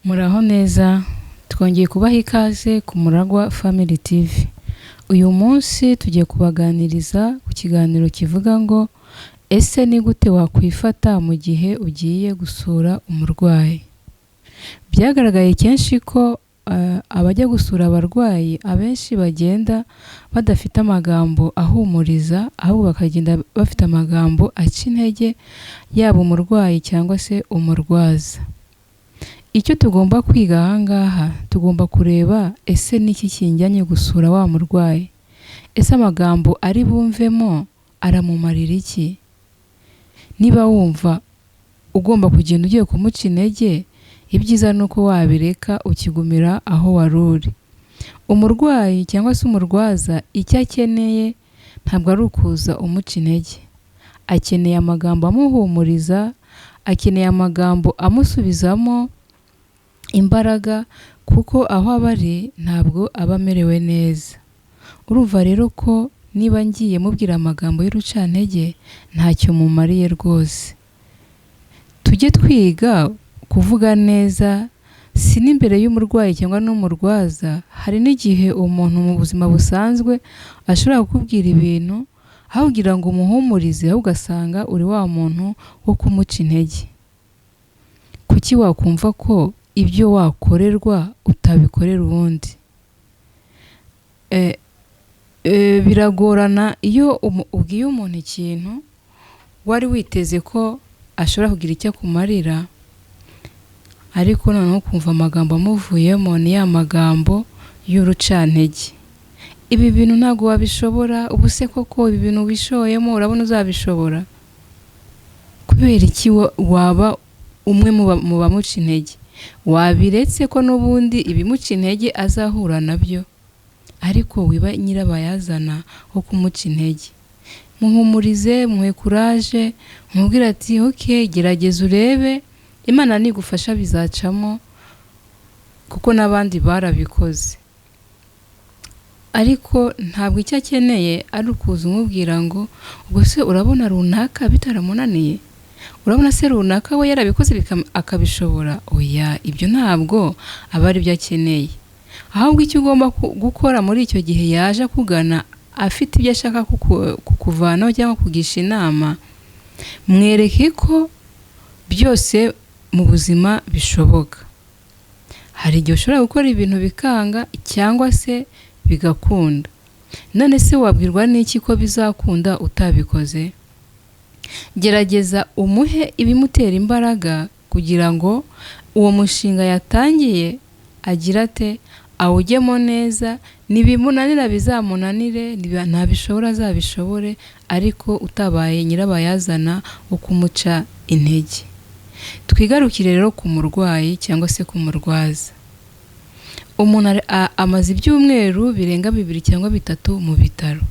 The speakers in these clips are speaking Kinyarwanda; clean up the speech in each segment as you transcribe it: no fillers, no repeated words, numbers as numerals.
Muraho neza, twongeye kubaha ikaze ku Muragwa Family TV. Uyu munsi tugiye kubaganiriza ku kiganiro kivuga ngo ese ni gute wakwifata mu gihe ugiye gusura umurwayi? Byagaragaye kenshi ko abajya gusura abarwayi abenshi bagenda badafite amagambo ahumuriza, ahubwo bakagenda bafite amagambo aca intege yaba umurwayi cyangwa se umurwaza. Icyo tugomba kwiga aha ngaha, tugomba kureba ese ni iki kinjyanye gusura wa murwayi? Ese amagambo ari bumvemo aramumarira iki? Niba wumva ugomba kugenda ugiye kumuca intege, ibyiza ni uko wabireka ukigumira aho wari uri. Umurwayi cyangwa se umurwaza icyo akeneye ntabwo ari ukuza umuca intege. Akeneye amagambo amuhumuriza, akeneye amagambo amusubizamo imbaraga kuko aho aba ari ntabwo aba amerewe neza. Urumva rero ko niba ngiye mubwira amagambo y'urucantege ntacyo mumariye rwose. Tujye twiga kuvuga neza, si n'imbere y'umurwayi cyangwa n'umurwaza, hari n'igihe umuntu mu buzima busanzwe ashobora kukubwira ibintu, aho kugira ngo umuhumurize ahubwo ugasanga uri wa muntu wo kumuca intege. Kuki wakumva ko ibyo wakorerwa utabikorera uwundi? Biragorana iyo ubwiye umuntu ikintu wari witeze ko ashobora kugira icyo akumarira, ariko noneho ukumva amagambo amuvuyemo ni ya magambo y'urucantege. Ibi bintu ntabwo wabishobora, ubu se koko ibi bintu wishoyemo urabona uzabishobora? Kubera iki waba umwe mu bamuca intege? Wabiretse ko n'ubundi ibimuca intege azahura nabyo, ariko wiba nyirabayazana wo kumuca intege. Muhumurize, muhe kuraje, umubwire ati ok, gerageza urebe, Imana nigufasha bizacamo kuko n'abandi barabikoze. Ariko ntabwo icyo akeneye ari ukuza umubwira ngo ubwo se urabona runaka bitaramunaniye? Urabona se runaka we yarabikoze akabishobora? Oya, ibyo ntabwo aba ari byo akeneye. Ahubwo icyo ugomba gukora muri icyo gihe yaje akugana afite ibyo ashaka kukuvanaho cyangwa kugisha inama, mwereke ko byose mu buzima bishoboka. Hari igihe ushobora gukora ibintu bikanga cyangwa se bigakunda. None se wabwirwa n'iki ko bizakunda utabikoze? Gerageza umuhe ibimutera imbaraga kugira ngo uwo mushinga yatangiye agire ate, awujyemo neza, nibimunanira bizamunanire, ntabishobora azabishobore, ariko utabaye nyirabayazana wo kumuca intege. Twigarukire rero ku murwayi cyangwa se ku murwaza. Umuntu amaze ibyumweru birenga 2 cyangwa 3 mu bitaro.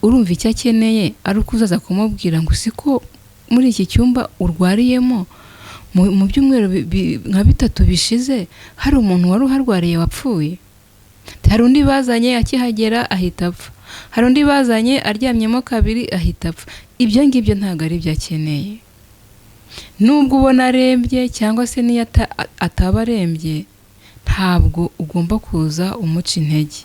Urumva icyo akeneye ari uko uzaza kumubwira ngo siko muri iki cyumba urwariyemo mu byumweru nka 3 bishize hari umuntu wari uharwariye wapfuye. Hari undi bazanye akihagera ahita apfa. Hari undi bazanye aryamyemo kabiri ahita apfa. Ibyo ngibyo ntabwo ari byo akeneye. Nubwo ubona arembye cyangwa se niyo ataba arembye, ntabwo ugomba kuza umuca intege.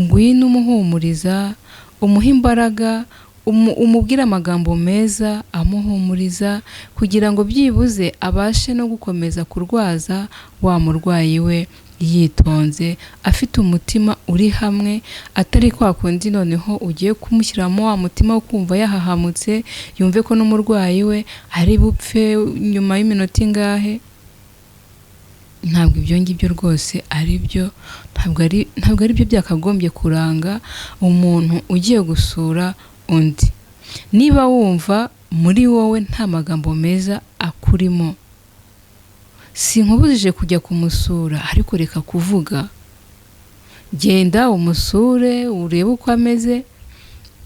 Ngwino umuhumuriza, umuhe imbaraga, umubwire amagambo meza amuhumuriza kugira ngo byibuze abashe no gukomeza kurwaza wa murwayi we yitonze, afite umutima uri hamwe, atari kwa kundi noneho ugiye kumushyiramo wa mutima wo kumva yahahamutse, yumve ko n'umurwayi we ari bupfe nyuma y'iminota ingahe. Ntabwo ibyo ngibyo rwose ari byo, ntabwo ari byo byakagombye kuranga umuntu ugiye gusura undi. Niba wumva muri wowe nta magambo meza akurimo, sinkubujije kujya kumusura, ariko reka kuvuga. Genda umusure urebe uko ameze,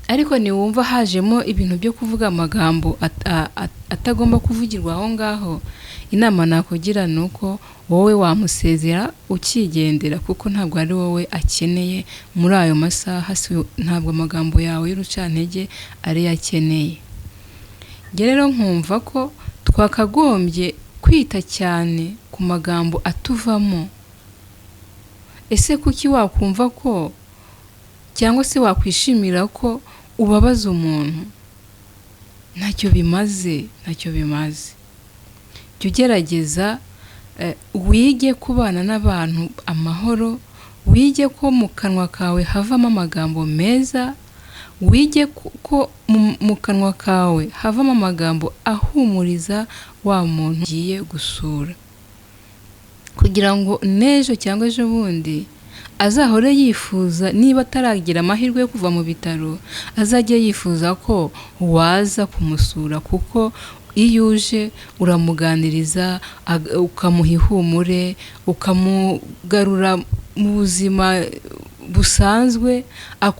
ariko niwumva hajemo ibintu byo kuvuga amagambo atagomba kuvugirwa aho ngaho, inama nakugira ni uko wowe wamusezera ukigendera, kuko ntabwo ari wowe akeneye muri ayo masaha, ntabwo amagambo yawe y'urucantege ariyo akeneye. Njye rero nkumva ko twakagombye Kwita cyane ku magambo atuvamo. Ese kuki wakumva ko cyangwa se wakwishimira ko ubabaza umuntu? Ntacyo bimaze, ntacyo bimaze. Jya ugerageza wige kubana n'abantu amahoro, wige ko mu kanwa kawe havamo amagambo meza, wige ko mu kanwa kawe havamo amagambo ahumuriza wa muntu ugiye gusura, kugira ngo n'ejo cyangwa ejo bundi azahore yifuza, niba ataragira amahirwe yo kuva mu bitaro, azajye yifuza ko waza kumusura, kuko iyo uje uramuganiriza, ukamuha ihumure, ukamugarura mu buzima busanzwe.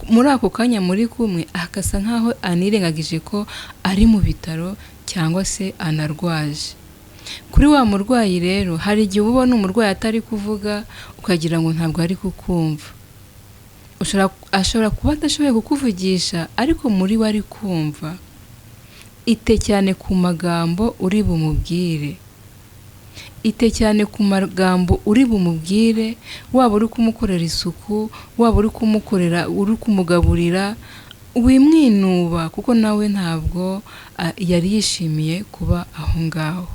Muri ako kanya muri kumwe akasa nkaho anirengagije ko ari mu bitaro cyangwa se anarwaje. Kuri wa murwayi rero, hari igihe uba ubona umurwayi atari kuvuga ukagira ngo ntabwo ari kukumva. Ashobora kuba adashoboye kukuvugisha, ariko muri we ari kumva. Ite cyane ku magambo uri bumubwire, ite cyane ku magambo uri bumubwire, waba uri kumukorera isuku, waba uri kumukorera, uri kumugaburira, wimwinuba, kuko nawe ntabwo yari yishimiye kuba aho ngaho.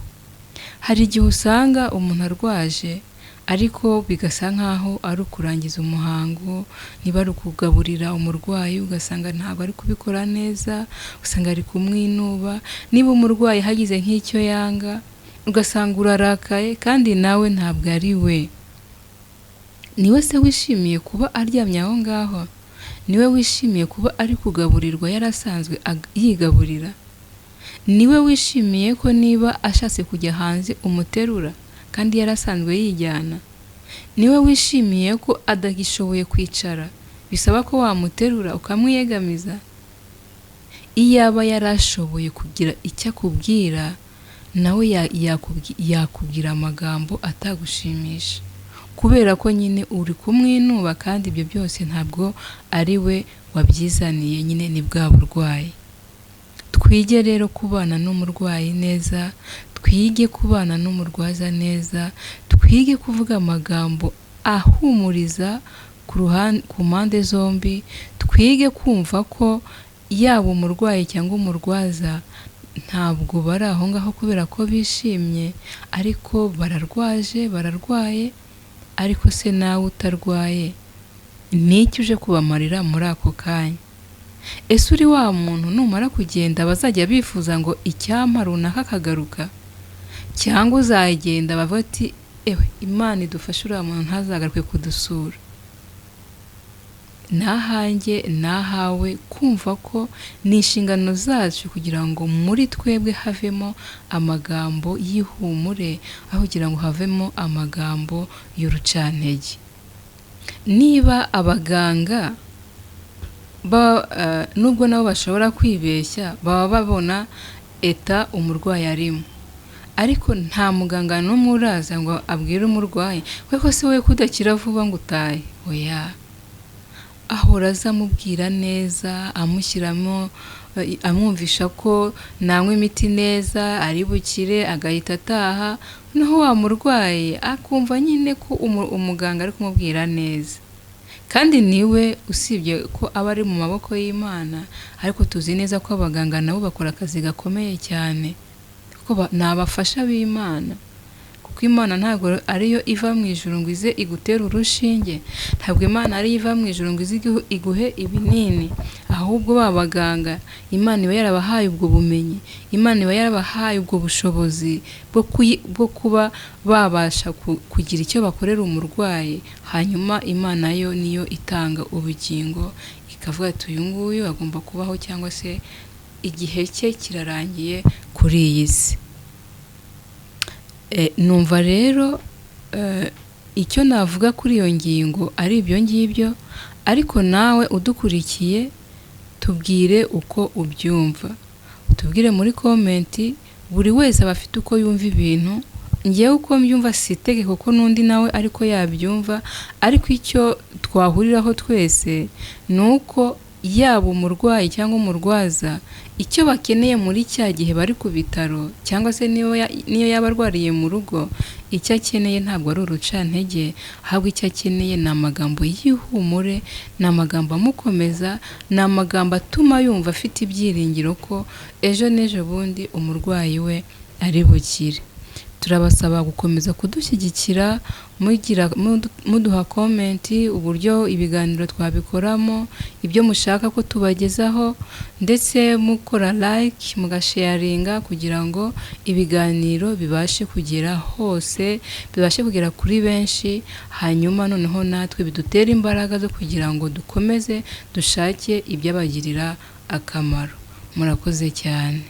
Hari igihe usanga umuntu arwaje, ariko bigasa nkaho ari ukurangiza umuhango, niba ari ukugaburira umurwayi ugasanga ntabwo ari kubikora neza, usanga ari kumwinuba. Niba umurwayi hagize nk'icyo yanga, ugasanga urarakaye, kandi nawe ntabwo ari we. Niwe se wishimiye kuba aryamye aho ngaho? Niwe wishimiye kuba ari kugaburirwa yarasanzwe yigaburira? Niwe wishimiye ko niba ashatse kujya hanze umuterura kandi yarasanzwe yijyana? Niwe wishimiye ko adagishoboye kwicara bisaba ko wamuterura ukamwiyegamiza? Iyaba yarashoboye kugira icyo akubwira, nawe yakubwira amagambo atagushimisha, kubera ko nyine uri kumwinuba, kandi ibyo byose ntabwo ari we wabyizaniye, nyine ni bwa burwayi. Twige rero kubana n'umurwayi neza, twige kubana n'umurwaza neza, twige kuvuga amagambo ahumuriza ku mpande zombi, twige kumva ko yaba umurwayi cyangwa umurwaza ntabwo bari aho ngaho kubera ko bishimye, ariko bararwaje, bararwaye. Ariko se nawe utarwaye, ni iki uje kubamarira muri ako kanya? Ese uri wa muntu numara kugenda bazajya bifuza ngo icyampa runaka akagaruka? Cyangwa uzagenda bavuga ati ewe Imana idufashe uriya muntu ntazagaruke kudusura? Nahanjye nahawe kumva ko ni inshingano zacu kugira ngo muri twebwe havemo amagambo y'ihumure, aho kugira ngo havemo amagambo y'urucantege. Niba abaganga nubwo nabo bashobora kwibeshya, baba babona eta umurwayi arimo, ariko nta muganga n'umwe uraza ngo abwire umurwayi we ko se we kudakira vuba ngo utahe. Oya, ahora aza amubwira neza, amushyiramo, amwumvisha ko nanywa imiti neza ari bukire, agahita ataha. Noneho wa murwayi akumva nyine ko umuganga ari kumubwira neza, kandi niwe, usibye ko aba ari mu maboko y'Imana, ariko tuzi neza ko abaganga nabo bakora akazi gakomeye cyane, kuko ni abafasha b'Imana. Kuko Imana ntabwo ariyo iva mu ijuru ngo ize igutere urushinge, ntabwo Imana ariyo iva mu ijuru ngo ize iguhe ibinini, ahubwo ba baganga Imana iba yarabahaye ubwo bumenyi, Imana iba yarabahaye ubwo bushobozi bwo kuba babasha kugira icyo bakorera umurwayi. Hanyuma Imana yo niyo itanga ubugingo, ikavuga ati uyu nguyu agomba kubaho cyangwa se igihe cye kirarangiye kuri iyi si. Numva rero icyo navuga kuri iyo ngingo ari ibyo ngibyo, ariko nawe udukurikiye tubwire uko ubyumva, utubwire muri komenti. Buri wese aba afite uko yumva ibintu. Ngewe uko mbyumva si itegeko ko n'undi nawe ariko yabyumva, ariko icyo twahuriraho twese ni uko Yaba umurwayi cyangwa umurwaza, icyo bakeneye muri cya gihe bari ku bitaro cyangwa se niyo yaba arwariye mu rugo, icyo akeneye ntabwo ari urucantege, ahubwo icyo akeneye ni amagambo y'ihumure, ni amagambo amukomeza, ni amagambo atuma yumva afite ibyiringiro ko ejo n'ejo bundi umurwayi we ari bukire. Turabasaba gukomeza kudushyigikira, muduha comment, uburyo ibiganiro twabikoramo, ibyo mushaka ko tubagezaho, ndetse mukora like, mugasharinga kugira ngo ibiganiro bibashe kugera hose, bibashe kugera kuri benshi, hanyuma noneho natwe bidutere imbaraga zo kugira ngo dukomeze dushake ibyabagirira akamaro. Murakoze cyane.